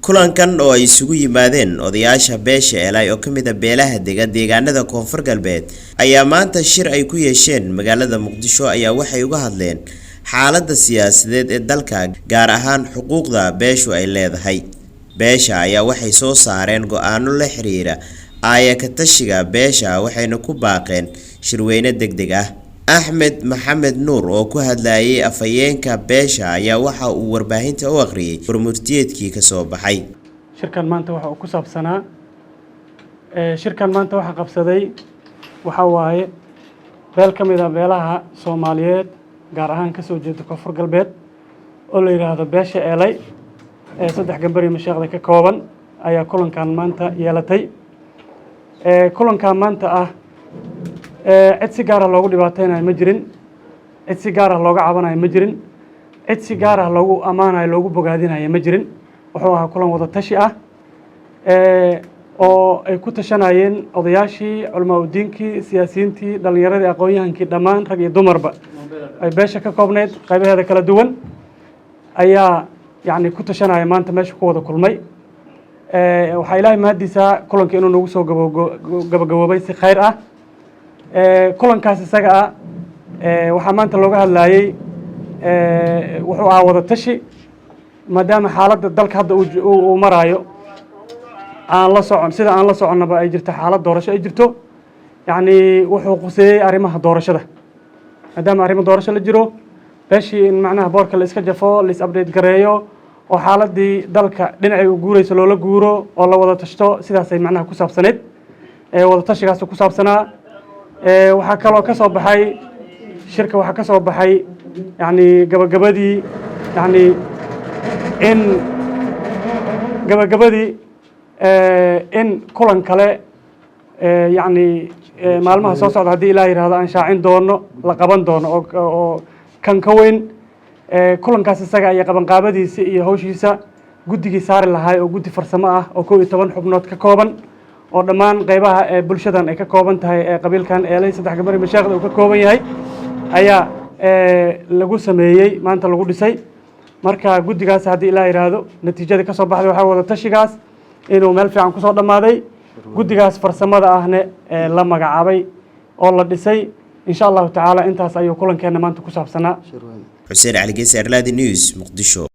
Kulankan oo ay isugu yimaadeen odayaasha beesha Eelay oo ka mid ah beelaha dega deegaanada Koonfur Galbeed ayaa maanta shir ay ku yeesheen magaalada Muqdisho ayaa waxay uga hadleen xaaladda siyaasadeed ee dalka, gaar ahaan xuquuqda beeshu ay leedahay. Beesha ayaa waxay soo saareen go'aano la xiriira aaya ka tashiga beesha, waxayna ku baaqeen shirweyne degdeg ah. Axmed Maxamed Nuur oo ku hadlayay afhayeenka beesha ayaa waxa uu warbaahinta u akhriyay warmurtiyeedkii ka soo baxay. Shirkan maanta waxa uu ku saabsanaa, shirkan maanta waxa qabsaday waxaa waaye beel ka mid ah beelaha Soomaaliyeed, gaar ahaan kasoo jeeda Koonfur Galbeed, oo la yidhaahdo beesha Eelay ee saddex gambari masheekhda ka kooban ayaa kulankan maanta yeelatay. Kulankan maanta ah cid si gaar ah loogu dhibaateynayo ma jirin, cid si gaar ah looga cabanayo ma jirin, cid si gaar ah loogu ammaanayo, loogu bogaadinayo ma jirin. Wuxuu ahaa kulan wada tashi ah oo ay ku tashanayeen odayaashii, culamaa udiinkii, siyaasiyiintii, dhalinyaradii, aqoon-yahankii, dhammaan rag iyo dumarba ay beesha ka koobneyd qaybaheeda kala duwan ayaa yacni ku tashanaya maanta meesha ku wada kulmay. Waxaa Ilaahay mahaddiisaa kulanka inuu nagu soo gabagaboobay si khayr ah. Kulankaas isaga ah waxaa maanta looga hadlayey wuxuu ahaa wada tashi, maadaama xaaladda dalka hadda uu maraayo aan la socon, sida aan la soconnaba ay jirto xaalad doorasho ay jirto. Yacni wuxuu quseeyey arrimaha doorashada, maadaama arrimo doorasho la jiro, beeshii in macnaha boorka la iska jafo, la is update gareeyo oo xaaladii dalka dhinacay u guureyso loola guuro oo la wada tashto. Sidaasay macnaha ku saabsaneyd, wada tashigaas ku saabsanaa. Waxaa kaloo ka soo baxay shirka, waxaa ka soo baxay yacni gabagabadii, yacni in gabagabadii in kulan kale yacni maalmaha soo socda, haddii Ilaah yidhahdo, aan shaacin doono, la qaban doono oo kan ka weyn. Kulankaas isaga iyo qabanqaabadiisa iyo hawshiisa guddigii saari lahaay oo guddi farsamo ah oo 11 xubnood ka kooban oo dhammaan qeybaha ee bulshadan ay ka kooban tahay ee qabiilkan Eelay saddex gabari masheekhda uu ka kooban yahay ayaa lagu sameeyey, maanta lagu dhisay. Marka guddigaas, haddii Ilaah yidhaahdo, natiijadii ka soo baxday waxaa wada tashigaas inuu meel fiican kusoo dhammaaday, guddigaas farsamada ahne la magacaabay oo la dhisay, insha Allahu tacaala. Intaas ayuu kulankeena maanta ku saabsanaa. Xuseen Cali Geesi, Arlaadi News, Muqdisho.